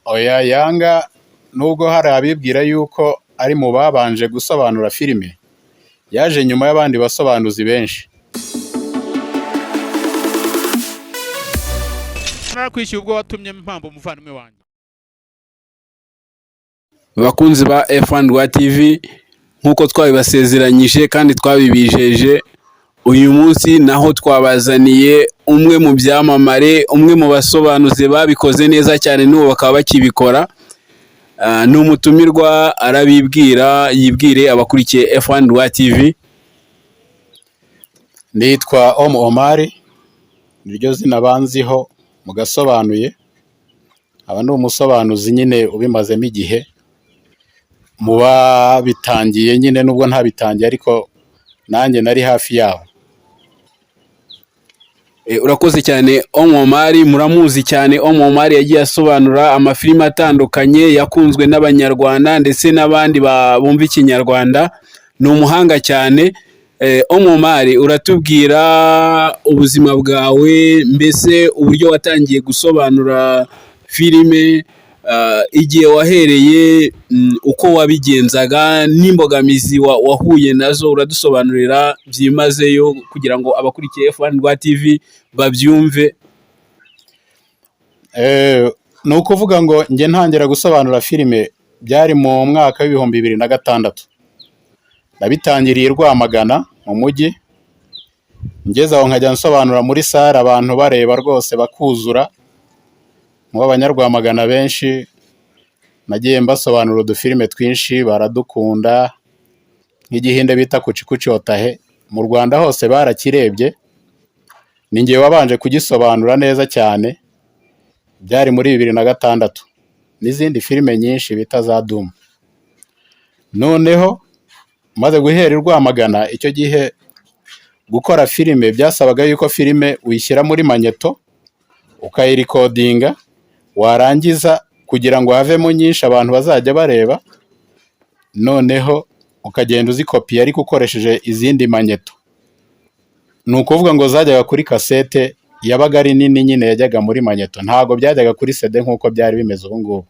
Oya, Yanga nubwo hari abibwira yuko ari mu babanje gusobanura filime, yaje nyuma y'abandi basobanuzi benshi. Narakwishyuye ubwo watumye mpamba umuvandimwe wanjye. Bakunzi ba F1 Rwa TV, nk'uko twabibasezeranyije kandi twabibijeje, uyu munsi naho twabazaniye umwe mu byamamare, umwe mu basobanuzi babikoze neza cyane, n'ubu bakaba bakibikora. Ni umutumirwa, arabibwira, yibwire abakurikiye F1 Rwa TV. Nitwa Omu Omari, niryo zina banziho mu gasobanuye. Aba ni umusobanuzi nyine ubimazemo igihe, mu babitangiye nyine, nubwo ntabitangiye ariko nanjye nari hafi yabo. Urakoze cyane, Omomari. Muramuzi cyane Omomari, yagiye asobanura amafilime atandukanye yakunzwe n'Abanyarwanda ndetse n'abandi bumva Ikinyarwanda. Ni umuhanga cyane. Omomari, uratubwira ubuzima bwawe, mbese uburyo watangiye gusobanura filime, igihe wahereye, uko wabigenzaga n'imbogamizi wahuye nazo. Uradusobanurira byimazeyo kugira ngo abakurikiye F1 Rwa TV babyumve. Ni ukuvuga ngo njye ntangira gusobanura filime byari mu mwaka w'2006. Nabitangiriye i Rwamagana mu mujyi, ngeze aho nkajya nsobanura muri sare, abantu bareba rwose bakuzura. Mu b'Abanyarwamagana benshi nagiye mbasobanura udufilime twinshi baradukunda, nk'Igihinde bita Kuch Kuch Hota Hai, mu Rwanda hose barakirebye, ni njye wabanje kugisobanura neza cyane, byari muri 2006, n'izindi filime nyinshi bita za Dhoom. Noneho maze guhera i Rwamagana, icyo gihe gukora filime byasabaga yuko filime uyishyira muri magneto, ukayirikodinga, warangiza kugira ngo havemo nyinshi abantu bazajya bareba, noneho ukagenda uzikopiye ariko ukoresheje izindi magneto. Ni ukuvuga ngo zajyaga kuri kasete, yabaga ari nini nyine, yajyaga muri magneto, ntabwo byajyaga kuri CD nk'uko byari bimeze ubu ngubu.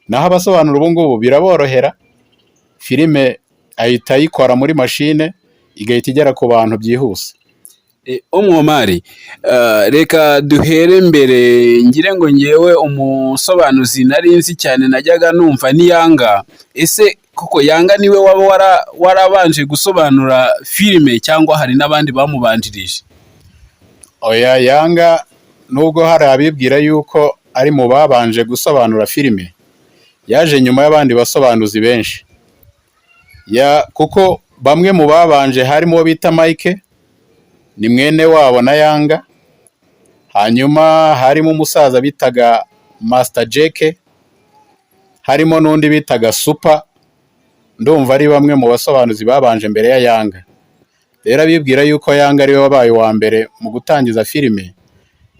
Naho abasobanura ubu ngubu biraborohera, filime ahita ayikora muri mashine, igahita igera ku bantu byihuse. Omomari, reka duhere mbere. Ngire ngo ngewe umusobanuzi nari nzi cyane najyaga numva ni Yanga. Ese koko Yanga niwe waba warabanje gusobanura filime cyangwa hari n'abandi bamubanjirije? Oya, Yanga nubwo hari abibwira yuko ari mu babanje gusobanura filime, yaje nyuma y'abandi basobanuzi benshi. Kuko bamwe mu babanje harimo uwo bita Mike, ni mwene wabo na Yanga, hanyuma harimo umusaza bitaga Master Jeke, harimo n'undi bitaga Super. Ndumva ari bamwe mu basobanuzi babanje mbere ya Yanga. Rero abibwira yuko Yanga ariwe wabaye uwa mbere mu gutangiza filime,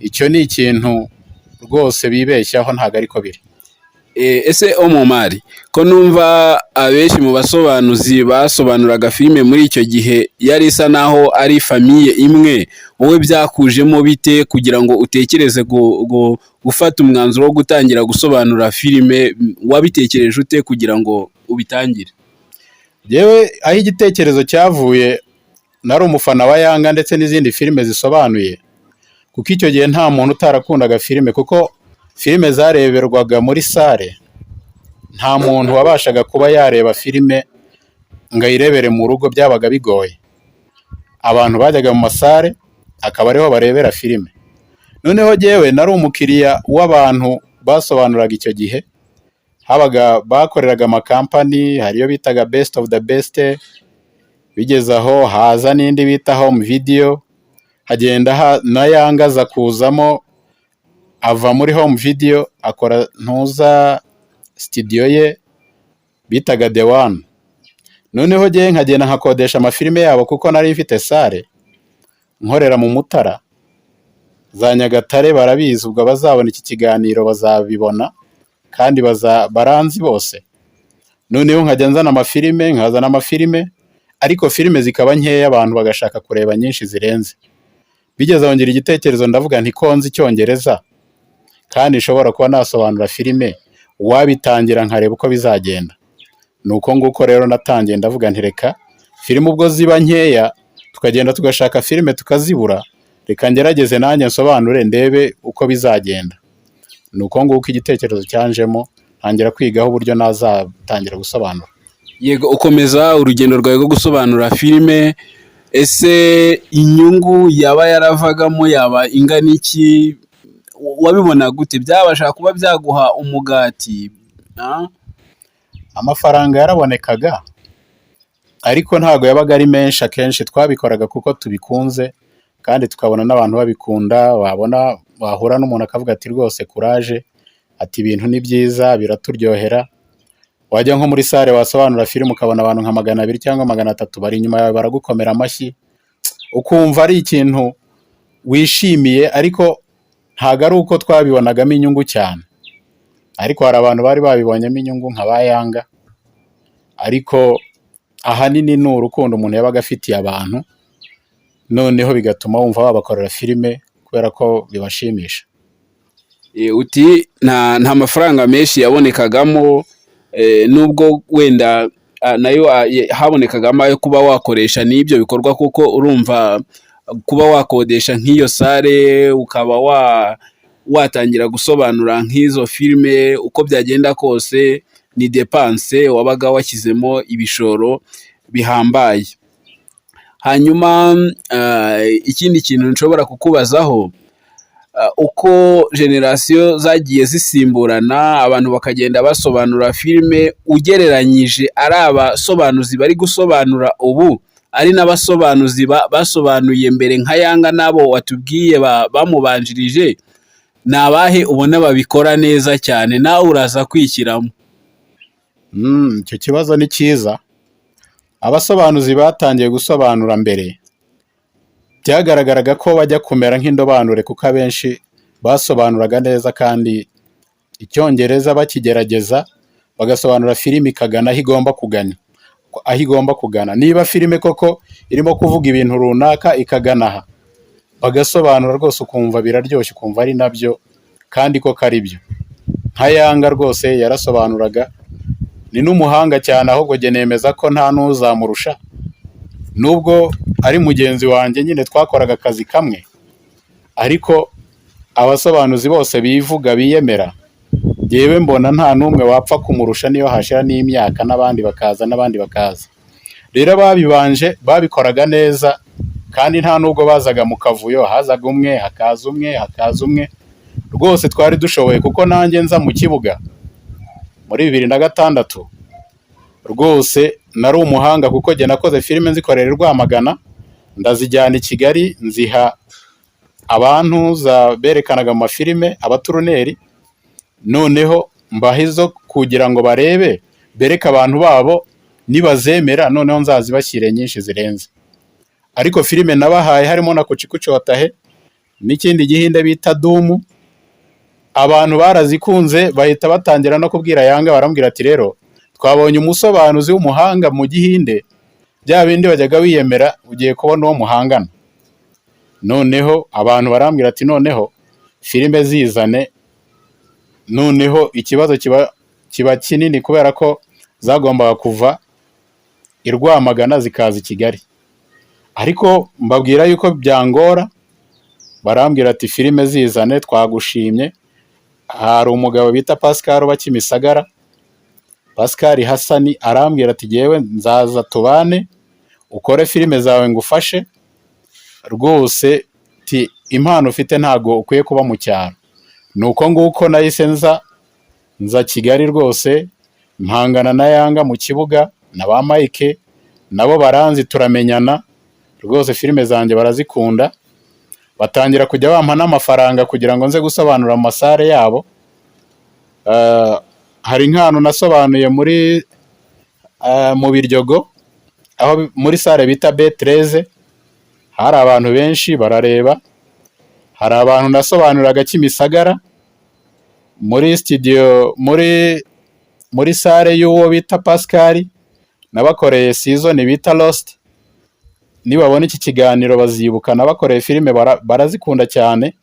icyo ni ikintu rwose bibeshyaho, ntabwo ariko biri. Ese Omomari, ko numva abenshi mu basobanuzi basobanuraga filime muri icyo gihe yari isa naho ari famille imwe, wowe byakujemo bite kugira ngo utekereze gufata umwanzuro wo gutangira gusobanura filime? Wabitekereje ute kugira ngo ubitangire? Yewe, aho igitekerezo cyavuye, nari umufana wa Yanga ndetse n'izindi filime zisobanuye, kuko icyo gihe nta muntu utarakundaga filime, kuko filime zareberwaga muri sare. Nta muntu wabashaga kuba yareba filime ngo ayirebere mu rugo, byabaga bigoye. Abantu bajyaga mu masare akaba ariho barebera filime. Noneho jyewe nari umukiriya w'abantu basobanuraga icyo gihe, habaga bakoreraga amakampani, hari iyo bitaga Best of the Best, bigeze aho haza n'indi bita Home Video, hagenda na Yanga aza kuzamo, ava muri Home Video akora ntuza studio ye bitaga The One. Noneho jyewe nkagenda nkakodesha amafilime yabo, kuko nari mfite sare nkorera mu Mutara za Nyagatare, barabizi. Ubwo abazabona iki kiganiro bazabibona kandi baranzi bose. Noneho nkajya nzana amafilime, nkazana amafilime, ariko filime zikaba nkeya, abantu bagashaka kureba nyinshi zirenze. Bigeze aho ngira igitekerezo, ndavuga nti ko nzi Icyongereza kandi nshobora kuba nasobanura filime. Uwabitangira nkareba uko bizagenda. Ni uko nguko rero natangiye, ndavuga nti reka filime ubwo ziba nkeya, tukagenda tugashaka filime tukazibura, reka ngerageze nanjye nsobanure ndebe uko bizagenda. Ni uko nguko igitekerezo cyanjemo, ntangira kwigaho uburyo nazatangira gusobanura. Yego, ukomeza urugendo rwawe rwo gusobanura filime. Ese inyungu yaba yaravagamo yaba ingana iki? Wabibona gute? Byabasha kuba byaguha umugati? Ah? Amafaranga yarabonekaga, ariko ntabwo yabaga ari menshi. Akenshi twabikoraga kuko tubikunze kandi tukabona n'abantu babikunda. Wabona wahura n'umuntu akavuga ati rwose kuraje, ati ibintu ni byiza, biraturyohera. Wajya nko muri salle wasobanura filime, ukabona abantu nka 200 cyangwa 300 bari inyuma yawe baragukomera amashyi, ukumva ari ikintu wishimiye. Ariko ntabwo ari uko twabibonagamo inyungu cyane, ariko hari abantu bari babibonyemo inyungu nka ba Yanga. Ariko ahanini ni urukundo umuntu yabaga afitiye abantu, noneho bigatuma wumva wabakorera filime kubera ko bibashimisha. Uti nta mafaranga menshi yabonekagamo, nubwo wenda nayo habonekagamo ayo kuba wakoresha n'ibyo bikorwa, kuko urumva kuba wakodesha nk'iyo salle, ukaba watangira gusobanura nk'izo filime, uko byagenda kose ni dépense wabaga washyizemo, ibishoro bihambaye. Hanyuma ikindi kintu nshobora kukubazaho, uko génération zagiye zisimburana, abantu bakagenda basobanura filime, ugereranyije ari abasobanuzi bari gusobanura ubu, ari n'abasobanuzi basobanuye mbere nka Yanga n'abo watubwiye bamubanjirije, ni abahe ubona babikora neza cyane? Nawe uraza kwishyiramo. Icyo kibazo ni cyiza. Abasobanuzi batangiye gusobanura mbere byagaragaraga ko bajya kumera nk'indobanure, kuko abenshi basobanuraga neza kandi Icyongereza bakigerageza, bagasobanura filime ikagana aho igomba kugana, aho igomba kugana. Niba filime koko irimo kuvuga ibintu runaka ikagana aha, bagasobanura rwose ukumva biraryoshye, ukumva ari nabyo kandi koko ari byo. Nka Yanga rwose yarasobanuraga, ni n'umuhanga cyane, ahubwo jye nemeza ko nta n'uzamurusha, nubwo ari mugenzi wanjye nyine twakoraga akazi kamwe. Ariko abasobanuzi bose bivuga biyemera, jyewe mbona nta n'umwe wapfa kumurusha, niyo hashira n'imyaka n'abandi bakaza n'abandi bakaza. Rero ababibanje babikoraga neza kandi nta nubwo bazaga mu kavuyo, hazaga umwe, hakaza umwe, hakaza umwe. Rwose twari dushoboye, kuko nanjye nza mu kibuga muri 2006 rwose nari umuhanga, kuko jye nakoze filime nzikorera i Rwamagana, ndazijyana i Kigali, nziha abantu berekanaga mu mafilime, abatourneur, noneho mbaha izo kugira ngo barebe, bereke abantu babo, nibazemera noneho nzazibashyire nyinshi zirenze. Ariko filime nabahaye harimo na Kuch Kuch Hota Hai n'ikindi gihinde bita Dhoom, abantu barazikunze, bahita batangira no kubwira Yanga, barambwira ati rero twabonye umusobanuzi w'umuhanga mu gihinde, bya bindi bajyaga wiyemera ugiye kubona uwo muhangana. Noneho abantu barambwira ati noneho filime zizane. Noneho ikibazo kiba kinini, kubera ko zagombaga kuva i Rwamagana zikaza i Kigali, ariko mbabwira yuko byangora, barambwira ati filime zizane, twagushimye. Hari umugabo bita Pascal uba Kimisagara, Pascal Hasani, arambwira ati jyewe nzaza tubane, ukore filime zawe ngufashe rwose, ti impano ufite ntago ukwiye kuba mu cyaro. Ni uko nguko nahise nza Kigali rwose, mpangana na Yanga mu kibuga na ba Mike, nabo baranzi, turamenyana rwose, filime zanjye barazikunda, batangira kujya bampa n'amafaranga kugira ngo nze gusobanura mu masalle yabo. Hari nk'ahantu nasobanuye muri mu Biryogo, aho muri salle bita B13, hari abantu benshi barareba. Hari abantu nasobanuriraga Kimisagara muri studio, muri salle y'uwo bita Pascal, nabakoreye season bita Lost. Nibabona iki kiganiro bazibuka, nabakoreye filime barazikunda cyane,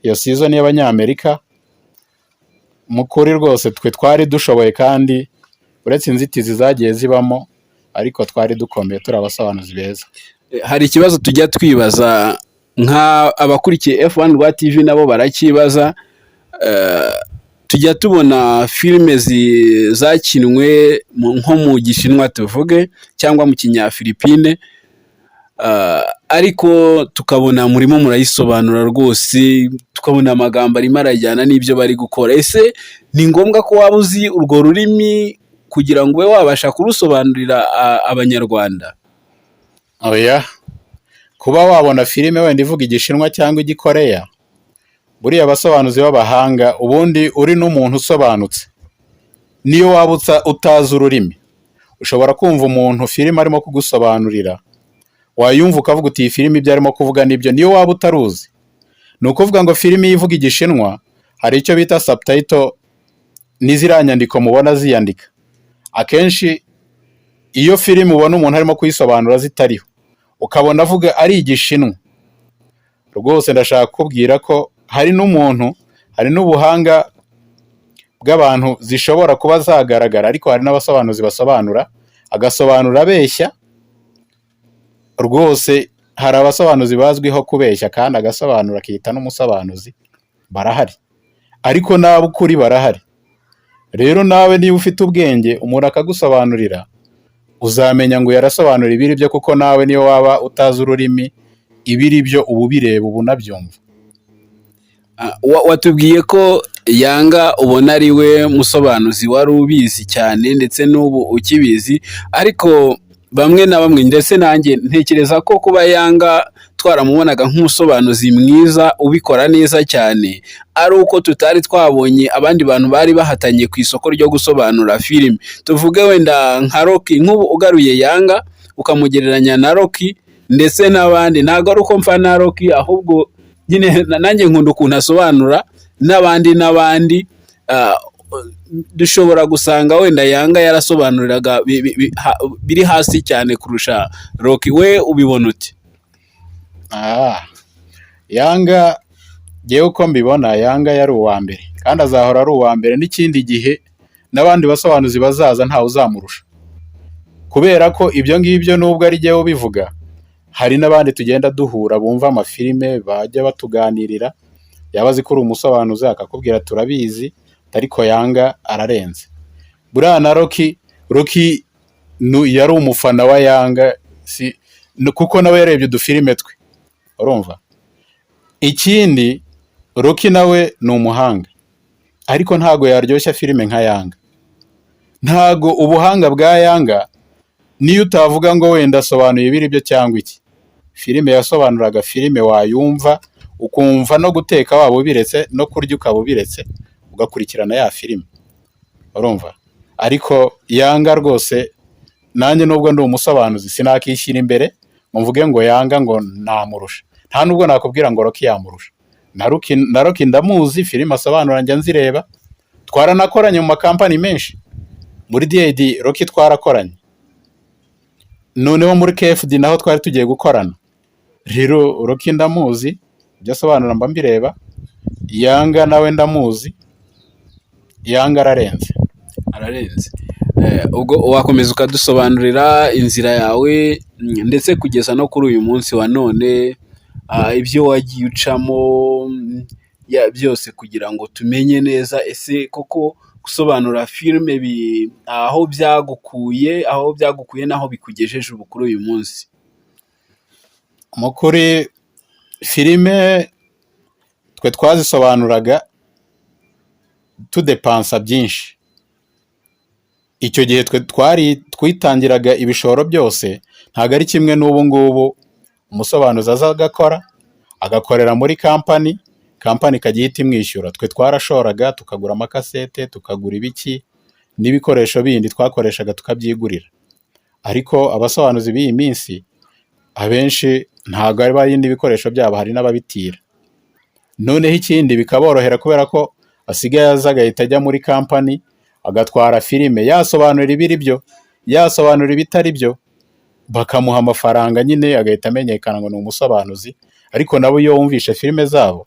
iyo season y'Abanyamerika. Mu kuri rwose twe twari dushoboye, kandi uretse inzitizi zagiye zibamo, ariko twari dukomeye, turi abasobanuzi beza. Hari ikibazo tujya twibaza nka abakurikiye F1 Rwa TV, nabo baracyibaza. Tujya tubona filime zakinwe nko mu Gishinwa tuvuge, cyangwa mu Kinyafilipine, ariko tukabona murimo murayisobanura rwose, tukabona amagambo arimo arajyana n'ibyo bari gukora. Ese ni ngombwa ko waba uzi urwo rurimi kugira ngo ube wabasha kurusobanurira Abanyarwanda? Oya, kuba wabona filime wenda ivuga Igishinwa cyangwa Igikoreya, buriya abasobanuzi b'abahanga, ubundi uri n'umuntu usobanutse, niyo waba utazi ururimi, ushobora kumva umuntu filime arimo kugusobanurira, wayumva ukavuga uti: "Iyi filime ibyo arimo kuvuga nibyo," niyo waba utaruzi. Ni ukuvuga ngo filime iyo ivuga Igishinwa, hari icyo bita subtitle n'iziriya nyandiko mubona ziyandika. Akenshi iyo filime ubona umuntu arimo kuyisobanura zitariho, ukabona avuga ari Igishinwa, rwose ndashaka kukubwira ko hari n'umuntu, hari n'ubuhanga bw'abantu zishobora kuba zagaragara, ariko hari n'abasobanuzi basobanura agasobanura abeshya. Rwose hari abasobanuzi bazwiho kubeshya kandi agasobanura akita n'umusobanuzi, barahari, ariko n'abo ukuri barahari. Rero nawe niba ufite ubwenge, umuntu akagusobanurira, uzamenya ngo yarasobanura ibiri byo, kuko nawe niyo waba utazi ururimi, ibiri byo uba ubireba, uba unabyumva. Watubwiye ko Yanga ubona ari we musobanuzi wari ubizi cyane, ndetse n'ubu ukibizi, ariko bamwe na bamwe, ndetse nanjye ntekereza ko kuba Yanga twaramubonaga nk'umusobanuzi mwiza ubikora neza cyane, ari uko tutari twabonye abandi bantu bari bahatanye ku isoko ryo gusobanura filime, tuvuge wenda nka Rocky. Nk'ubu ugaruye Yanga ukamugereranya na Rocky ndetse n'abandi, ntabwo ari uko mfa na Rocky, ahubwo nyine nanjye nkunda ukuntu asobanura n'abandi n'abandi. Dushobora gusanga wenda Yanga yarasobanuriraga biri hasi cyane kurusha Rocky. We ubibona ute? Yanga, ngewe uko mbibona, Yanga yari uwa mbere kandi azahora ari uwa mbere n'ikindi gihe, n'abandi basobanuzi bazaza ntawe uzamurusha, kubera ko ibyo ngibyo nubwo ari jyewe ubivuga, hari n'abandi tugenda duhura bumva amafilime, bajya batuganirira, yaba azi ko uri umusobanuzi akakubwira: "Turabizi, ariko Yanga ararenze." Buriya na Rocky, Rocky yari umufana wa Yanga, si kuko nawe yarebye udufilime twe, urumva. Ikindi, Rocky nawe ni umuhanga, ariko ntago yaryoshya filime nka Yanga. Ntago ubuhanga bwa Yanga, niyo utavuga ngo wenda asobanuye ibiri byo cyangwa iki, filime yasobanuraga, filime wayumva ukumva no guteka waba ubiretse, no kurya ukaba ubiretse, ugakurikirana ya filime, urumva. Ariko Yanga rwose, nanjye nubwo ndi umusobanuzi, sinakishyira imbere ngo mvuge ngo Yanga ngo namurusha, nta nubwo nakubwira ngo Rocky yamurusha. Na Rocky ndamuzi, filime asobanura njya nzireba, twaranakoranye mu makampani menshi. Muri DAD Rocky twarakoranye, noneho muri KFD naho twari tugiye gukorana. Rero Rocky ndamuzi, ibyo asobanura mba mbireba. Yanga nawe ndamuzi, Yanga ararenze. Ararenze. Ubwo wakomeza ukadusobanurira inzira yawe, ndetse kugeza no kuri uyu munsi wa none, ibyo wagiye ucamo byose, kugira ngo tumenye neza ese koko gusobanura filime aho byagukuye n'aho bikugejeje ubu kuri uyu munsi. Mu kuri, filime twe twazisobanuraga tudepansa byinshi. Icyo gihe twe twari twitangiraga ibishoro byose, ntabwo ari kimwe n'ubu ngubu umusobanuzi aza agakora, agakorera muri kampani, kampani ikajya ihita imwishyura. Twe twarashoraga, tukagura amakasete, tukagura ibiki n'ibikoresho bindi twakoreshaga tukabyigurira. Ariko abasobanuzi b'iyi minsi abenshi ntabwo ari bari n'ibikoresho byabo, hari n'ababitira. Noneho ikindi bikaborohera kubera ko asigaye aza agahita ajya muri kampani, agatwara filime, yasobanura ibiri byo, yasobanura ibitari byo, bakamuha amafaranga nyine, agahita amenyekana ngo ni umusobanuzi. Ariko nabo iyo wumvishe filime zabo,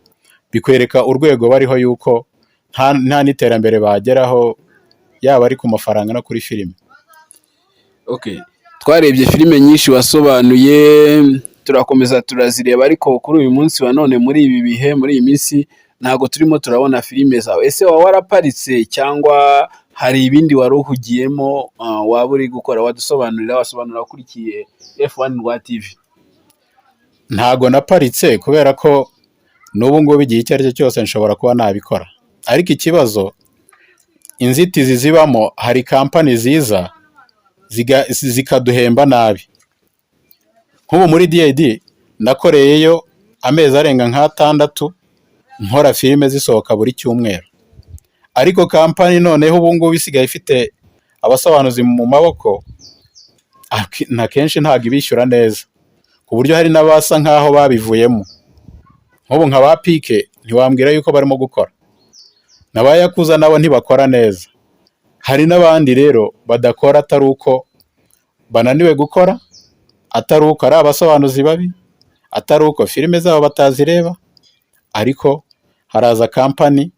bikwereka urwego bariho yuko nta n'iterambere bageraho, yaba ari ku mafaranga no kuri filime. Okay. Twarebye filime nyinshi wasobanuye, turakomeza turazireba, ariko kuri uyu munsi wa none, muri ibi bihe, muri iyi minsi, ntabwo turimo turabona filime zawe. Ese waba waraparitse cyangwa hari ibindi wari uhugiyemo, waba uri gukora? Wadusobanurira, wasobanurira ukurikiye F1 Rwa TV? Ntago naparitse, kubera ko n'ubu ngubu igihe icyo ari cyo cyose nshobora kuba nabikora. Ariko ikibazo, inzitizi zibamo, hari kampani ziza zikaduhemba nabi. Nk'ubu muri D&D nakoreyeyo amezi arenga nk'atandatu nkora filime zisohoka buri cyumweru, ariko kampani noneho ubu ngubu isigaye ifite abasobanuzi mu maboko, na kenshi ntabwo ibishyura neza, ku buryo hari n'abasa nk'aho babivuyemo. Nk'ubu nka ba Pike ntiwambwira yuko barimo gukora, na ba Yakuza nabo ntibakora neza. Hari n'abandi rero badakora, atari uko bananiwe gukora, atari uko ari abasobanuzi babi, atari uko filime zabo batazireba, ariko haraza kampani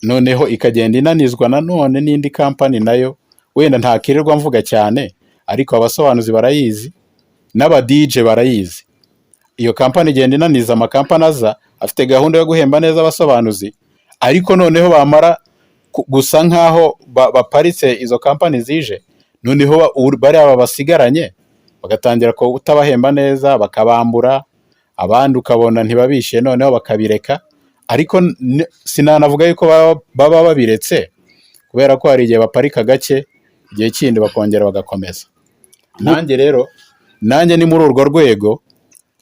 noneho ikagenda inanizwa nanone n'indi kampani nayo wenda ntakirirwa mvuga cyane, ariko abasobanuzi barayizi n'aba DJ barayizi. Iyo kampani igenda inaniza amakampani aza afite gahunda yo guhemba neza abasobanuzi, ariko noneho bamara gusa nk'aho baparitse izo kampani zije, noneho bariya basigaranye bagatangira kutabahemba neza, bakabambura, abandi ukabona ntibabishyuye, noneho bakabireka. Ariko sinanavuga yuko baba babiretse, kubera ko hari igihe baparika gake, igihe kindi bakongera bagakomeza. Nanjye rero, nanjye ni muri urwo rwego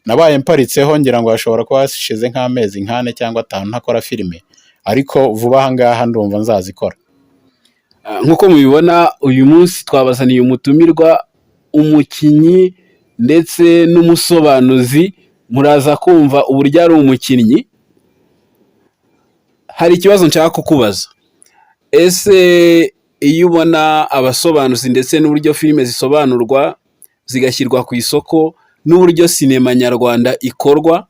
nabaye mparitseho. Ngira ngo hashobora kuba hashize nk'amezi nk'ane cyangwa 5 ntakora filime, ariko vuba aha ngaha ndumva nzazikora. Nk'uko mubibona, uyu munsi twabazaniye umutumirwa, umukinnyi ndetse n'umusobanuzi. Muraza kumva uburyo ari umukinnyi. Hari ikibazo nshaka kukubaza: ese iyo ubona abasobanuzi ndetse n'uburyo filime zisobanurwa zigashyirwa ku isoko n'uburyo sinema nyarwanda ikorwa,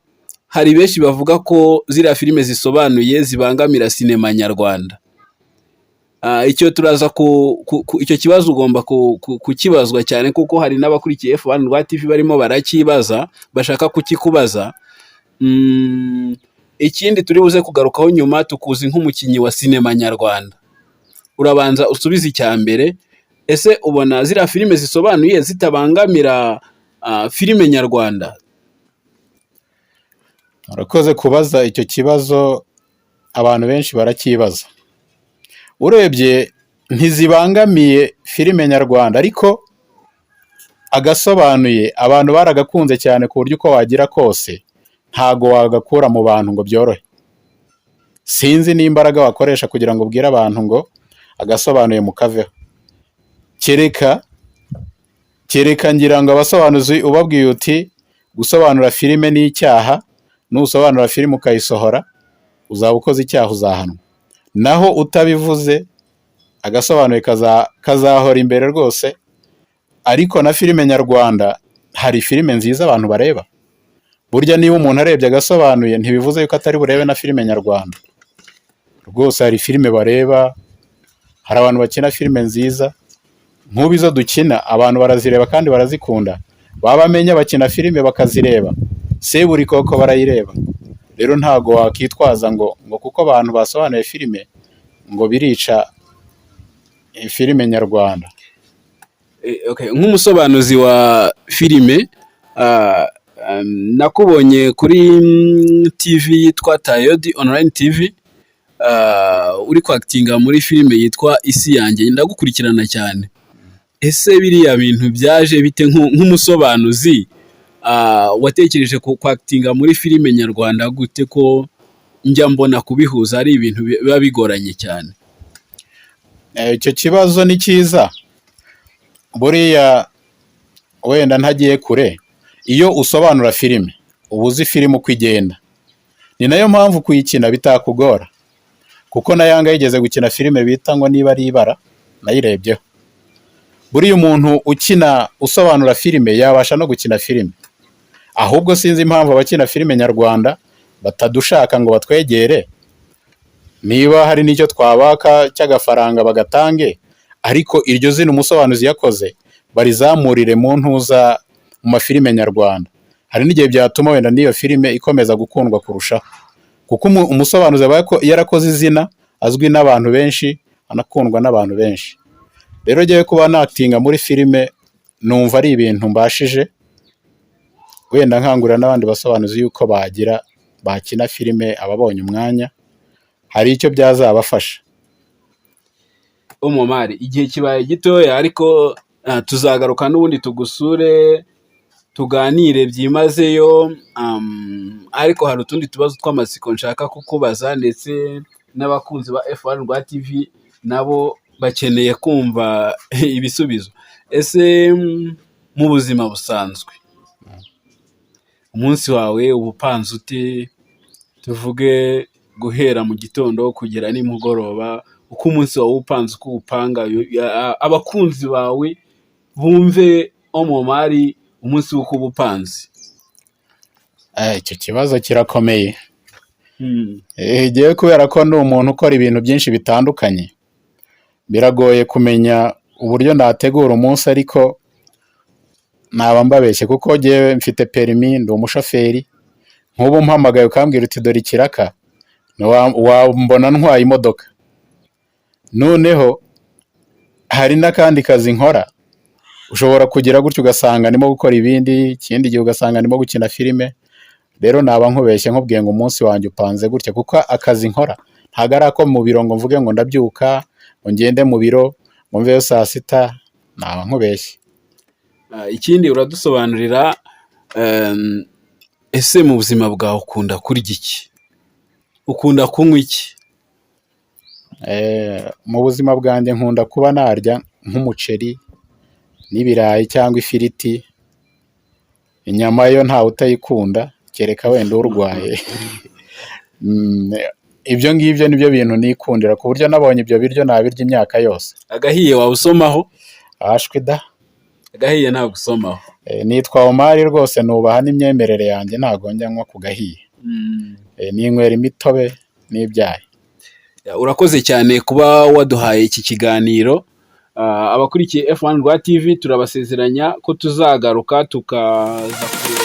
hari benshi bavuga ko ziriya filime zisobanuye zibangamira sinema nyarwanda. Icyo turaza icyo kibazo ugomba kukibazwa cyane, kuko hari n'abakurikiye F1 Rwa TV barimo barakibaza, bashaka kukikubaza. Ikindi turi buze kugarukaho nyuma, tukuzi nk'umukinnyi wa sinema nyarwanda. Urabanza usubize icya mbere: ese ubona ziriya filime zisobanuye zitabangamira filime nyarwanda? Urakoze kubaza icyo kibazo, abantu benshi baracyibaza. Urebye ntizibangamiye filime nyarwanda, ariko agasobanuye abantu baragakunze cyane, ku buryo uko wagira kose ntago wagakura mu bantu ngo byorohe. Sinzi n'imbaraga wakoresha kugira ngo ubwire abantu ngo agasobanuye mukaveho. Kereka ngira ngo abasobanuzi ubabwiye uti gusobanura filime ni icyaha, nusobanura filime ukayisohora uzaba ukoze icyaha, uzahanwa. Naho utabivuze, agasobanuye kazahora imbere rwose. Ariko na filime nyarwanda hari filime nziza abantu bareba. Burya niba umuntu arebye agasobanuye, ntibivuze yuko atari burebe na filime nyarwanda. Rwose hari filime bareba, hari abantu bakina filime nziza. Nk'ubu izo dukina abantu barazireba kandi barazikunda. Baba bamenya bakina filime bakazireba, Seburikoko barayireba. Rero ntago wakitwaza ngo kuko abantu basobanuye filime ngo birica filime nyarwanda. Okay. Nk'umusobanuzi wa filime, nakubonye kuri TV yitwa Tayodi Online TV, uri kwakitinga muri filime yitwa Isi Yanjye. Ndagukurikirana cyane. Ese biriya bintu byaje bite? Nk'umusobanuzi, watekereje ku kwakitinga muri filime nyarwanda gute, ko njya mbona kubihuza ari ibintu biba bigoranye cyane? Icyo kibazo ni cyiza. Buriya wenda ntagiye kure, iyo usobanura filime uba uzi filime uko igenda, ni nayo mpamvu kuyikina bitakugora, kuko na Yanga yigeze gukina filime bita ngo niba ari Ibara, nayirebyeho. Buriya umuntu ukina usobanura filime yabasha no gukina filime. Ahubwo sinzi impamvu abakina filime nyarwanda batadushaka ngo batwegere. Niba hari n'icyo twabaka cy'agafaranga bagatange, ariko iryo zina umusobanuzi yakoze barizamurire mu ntuza, mu mafilime nyarwanda. Hari n'igihe byatuma wenda n'iyo filime ikomeza gukundwa kurushaho, kuko umusobanuzi aba yarakoze izina, azwi n'abantu benshi, anakundwa n'abantu benshi. Rero njyewe kuba natinga muri filime numva ari ibintu mbashije, wenda nkangurira n'abandi basobanuzi yuko bagira bakina filime, ababonye umwanya hari icyo byazabafasha. Omar, igihe kibaye gitoya, ariko tuzagaruka n'ubundi tugusure, tuganire byimazeyo. Ariko hari utundi tubazo tw'amatsiko nshaka kukubaza, ndetse n'abakunzi ba F1 Rwa TV nabo bakeneye kumva ibisubizo. Ese mu buzima busanzwe umunsi wawe uba upanze ute? Tuvuge guhera mu gitondo kugera nimugoroba, uko umunsi wawe upanze, uko uwupanga, abakunzi bawe bumve Omar umunsi w'uko uba upanze. Icyo kibazo kirakomeye. Njyewe kubera ko ndi umuntu ukora ibintu byinshi bitandukanye, biragoye kumenya uburyo nategura umunsi, ariko naba mbabeshye, kuko njyewe mfite perimi, ndi umushoferi. Nk'ubu mpamagaye ukambwira uti dore ikiraka, wambona ntwaye imodoka. Noneho hari n'akandi kazi nkora, ushobora kugira gutyo ugasanga ndimo gukora ibindi, ikindi gihe ugasanga ndimo gukina filime. Rero naba nkubeshye nkubwiye ngo umunsi wanjye upanze gutya, kuko akazi nkora ntabwo ari ako mu biro ngo mvuge ngo ndabyuka ngo ngende mu biro ngo mveyo saa sita, naba nkubeshye. Ikindi uradusobanurira, ese mu buzima bwawe ukunda kurya iki? Ukunda kunywa iki? Mu buzima bwanjye nkunda kuba narya nk'umuceri n'ibirayi cyangwa ifiriti. Inyama yo ntawe utayikunda, kereka wenda urwaye. Ibyo ngibyo nibyo bintu nikundira, ku buryo nabonye ibyo biryo nabirya imyaka yose. Agahiye waba usomaho? Ashwi da! Agahiye ntabwo usomaho? Nitwa Omar rwose, nubaha n'imyemerere yanjye, ntabwo njya nywa ku gahiye. Ninywera imitobe n'ibyayi. Urakoze cyane kuba waduhaye iki kiganiro. Abakurikiye F1 Rwa TV, turabasezeranya ko tuzagaruka tukaza kureba.